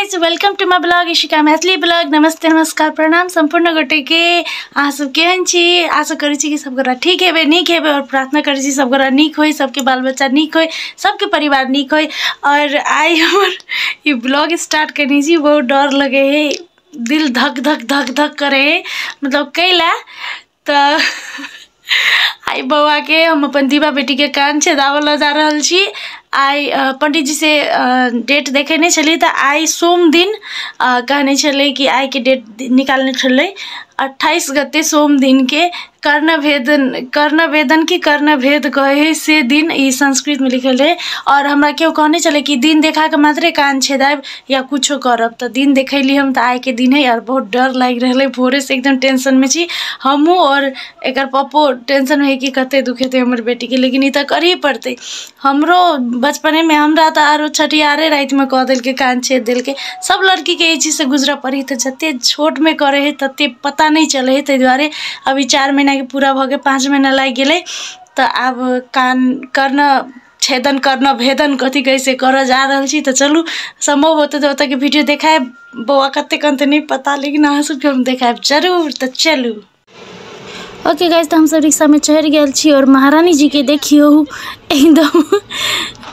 Guys, welcome to my blog Ishika Maithili blog. नमस्ते नमस्कार प्रणाम संपूर्ण गोटे के। अहाँ सब केहन छी? आशा करै छी कि सब गोटा ठीक हेबै, नीक हेबै और प्रार्थना करै छी सब गोटा नीक होय, सबके बाल बच्चा नीक होय, सबके परिवार नीक होय। और आइ हमर ई ब्लॉग स्टार्ट करने छी, बहुत डर लगे है, दिल धक धक धक धक करे है, मतलब कैला। तो आई बौआ के हम अपन दीपा बेटी के कान छेदाबऽ लऽ जा रहल छी। आई पंडित जी से डेट देखेने छली तऽ आई सोम दिन कहने छलै कि आई के डेट निकालने छलै 28 गते सोम दिन के कर्णवेदन की कर्णभेद कहे है से दिन, ई संस्कृत में लिखल है। और हमरा केओ कहने छलै कि दिन देखा के मात्रे कान छेदायब या कुछो करब, तऽ दिन देखैली हम तऽ आइ के दिन है। और बहुत डर लागि रहल है, भोरे से एकदम टेंशन में छी हमहूँ और एकर पप्पो टेंशन में है कि कते दुखेतै हमर बेटी के, लेकिन ई तऽ करही पड़तै। हमरो बचपने में हमरा तऽ आरो छठियारे राति में कह देलकै, कान छेद देलकै। सब लड़की के एहि चीज से गुजरऽ पड़ी, तऽ जते छोट में करे है तते पता नहीं चले है। ताहि दुआरे अभी 4 महीना के पूरा भऽ के 5 महीना लागि गेलै, तऽ आब कान कर्ण छेदन कर्ण भेदन कथी कहै से करऽ जा रहल छी। तऽ चलू सम्भव होतै तऽ ओतऽके वीडियो देखायब। बौआ कते कनतै नहि पता, लेकिन अहाँ सबके हम देखायब जरूर। तऽ चलू ओके गाइस, तऽ हमसब रिक्शा में चढ़ि गेल छी और महारानी जी के देखियौ एकदम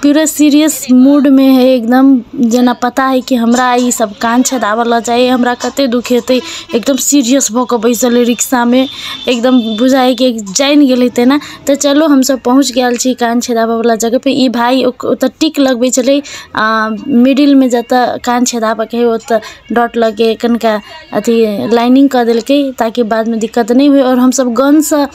पूरा सीरियस मूड में है, एकदम जेना पता है कि हमरा ई सब कान छेदाबऽ लऽ जाइ, हमरा कते दुख हेतै, एकदम सीरियस भऽ कऽ बैसल है रिक्शा में, एकदम बुझाइ कि जानि गेलै तेना। तऽ चलू हमसब पहुँच गेल छी कान छेदाबऽ वाला जगह पे। ई भाई ओतऽ टिक लगबै छलै, मिडिल में जतऽ कान छेदाबऽ के है ओतऽ डॉट लगे कनिका अथी लाइनिंग कऽ देलकै ताकि बाद में दिक्कत नहि हुए। और हमसब गनसँ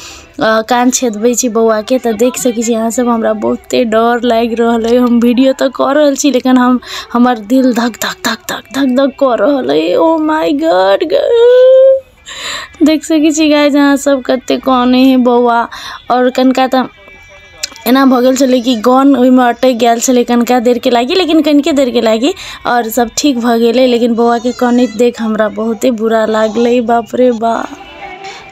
कान छेदबै छी बौआ के, तऽ देख सकै छी अहाँ सब हमरा बहुते डर लागि रहल है। हम वीडियो तऽ कऽ रहल छी लेकिन हम हमर दिल धक धक धक धक धक धक कऽ रहल है। ओ my God, देख सकै छी गाइस अहाँ सब कते कानै है बौआ। और कनिका तऽ एना भऽ गेल छलै कि गन ओहिमे अटकि गेल छलै कनिका देरके लागि, लेकिन कनिके देरके लागि और सब ठीक भऽ गेलै। लेकिन बौआके कनैत देख हमरा बहुते बुरा लागलै, बाप रे बाप।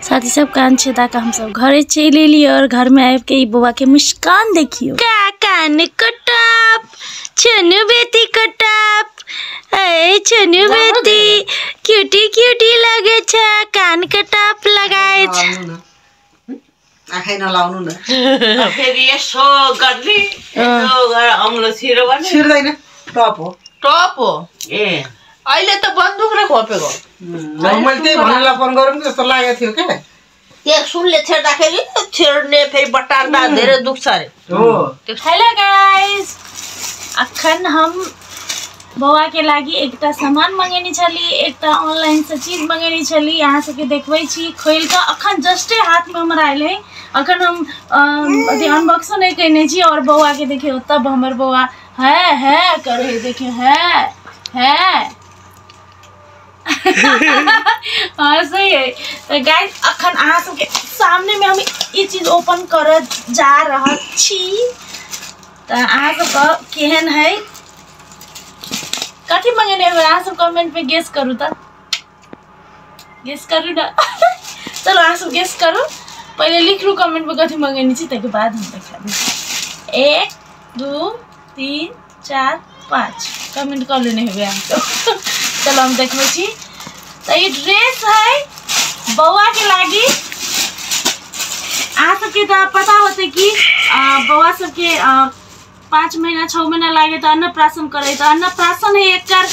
साथी सब कान छेदा के हमसब घरे चलि एलियै और घर में आबि के ई बौआ के मुस्कान देखियौ। का कान कटप छनु बेटी कटप, ए छनु बेटी क्यूटी क्यूटी लगे छ, कान कटप लगाए छ। आँखै नलाउनु न फेरि यसो गर्ने, यसो गरेर अम्लो छिरो भने छिर्दैन, टप हो, टप हो। ए अहिले त बन्दुक र खोपेको। मैले त्यही भन्नेलाई फोन गरौँ कि जस्तो लागेको थियो क्या। त्यो सुनले छेड्दाखेरि छेड्ने फेरि बटार्दा धेरै दुख्छ अरे। हो। हेलो गाइस, अखन हम बौआ के लागि एकटा सामान मंगेने छली, एकटा ऑनलाइन से चीज मंगेने छली, अहाँ सबके देखबै छी खोलि कऽ। अखन जस्टे हाथ में हमरा आयल है, अखन हम अथी अनबॉक्सो नहि कयने छी। और बौआ के देखियौ तब हमर बौआ है है करे, देखियौ है है हाँ सही है। तो गाइस अखन अहाँ सबके सामने में हम ई चीज ओपन करऽ जा रहल छी, तऽ अहाँ सबके केहन है कथी मंगेने हेबै अहाँ सब कमेंट में गेस करू, तऽ गेस करू ना। चलो अहाँ सब गेस करू, पहिले लिख लू कमेंट में कथी मंगेने छी, ताहिके बाद हम देखा देब। 1 2 3 4 5 कमेंट कऽ लेने हेबै अहाँ सब। चलो हम देखबै छी। तऽ ई ड्रेस है बौआ के लागि। अहाँ सबके तऽ पता होतै कि बौआ सबके 5 महीना 6 महीना लागे तऽ अन्नप्राशन करे, तऽ अन्नप्राशन है एकर,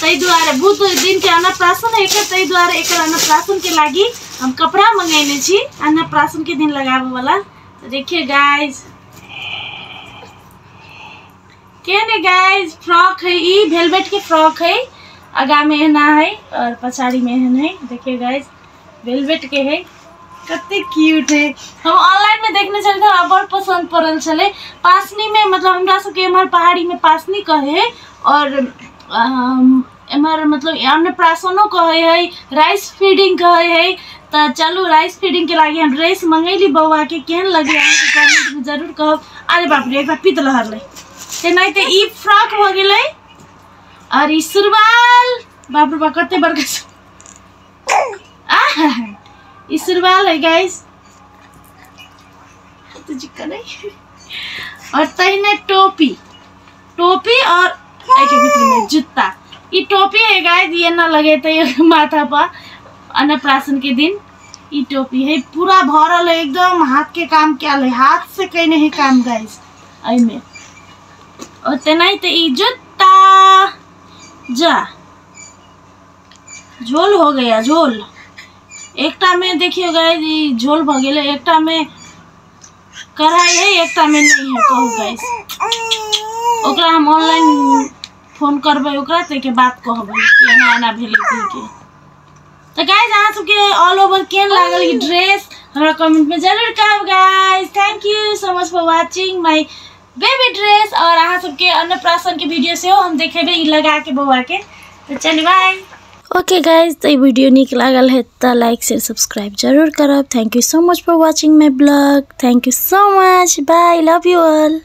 ताहि दुआरे बुध दिन के अन्नप्राशन है एकर, ताहि दुआरे एकर अन्नप्राशन के लागि हम कपड़ा मंगेने छी अन्नप्राशन के दिन लगाबे वाला। तऽ देखिए गाइस केहन है गाइस, फ्रॉक है ई, वेलवेट के फ्रॉक है, आगा में एहना है और पछाड़ी में एहन है। देखिए गाइस वेलवेट के है, कते क्यूट है। हम ऑनलाइन में देखने छलियै तऽ हमरा बड़ पसन्द पड़ल छलै। पासनी में मतलब हमरा सबके एम्हर पहाड़ी में पासनी कहे है और एम्हर मतलब अन्नप्राशनो कहे है, राइस फीडिंग कहे है। तऽ चलू राइस फीडिंग के लागि हम ड्रेस मंगैली बौआ के, केहन लगे अहाँके कमेंट में जरूर कहब। अरे बाप रे एकरा पीत लहरलै। तेनाहिते ई फ्रॉक भऽ गेलै और ई सुरवाल, बाप रे बाप कते बड़का ई सुरवाल है गाइस, और तहिने टोपी, टोपी और एहिके भीतर में जुत्ता। ई टोपी है गाइस, ये ना लगे तो माथा पर अन्नप्राशन के दिन ई टोपी है। पूरा भरल है एकदम, हाथ के काम क्या है, हाथ से कहीं नहीं काम गाइस एहिमे। और तेनाही तो ई जूता जा झोल हो गया झोल। एकटा में देखियो गाइस ई झोल भ गेलै, एकटा में कढ़ाई है एकटा में नहीं है। कहू गाइस ओकरा हम ऑनलाइन फोन करबै ओकरा, ताहिके बाद कहबै कि एना एना भेलै कहिके। तो गाइस अहाँ सबके ऑल ओवर केहन लागल ई ड्रेस हमरा कमेंट में जरूर कहब guys. Thank you so much for watching my baby dress. और अहाँ सबके अन्नप्राशन के वीडियो सेहो हम देखेबै ई लगा के बौआ के। तो चलिए बाय। ओके गाइस, तो ई वीडियो नीक लागल है तो लाइक शेयर सब्सक्राइब जरूर करब। Thank you so much for watching my blog. Thank you so much, bye, love you all.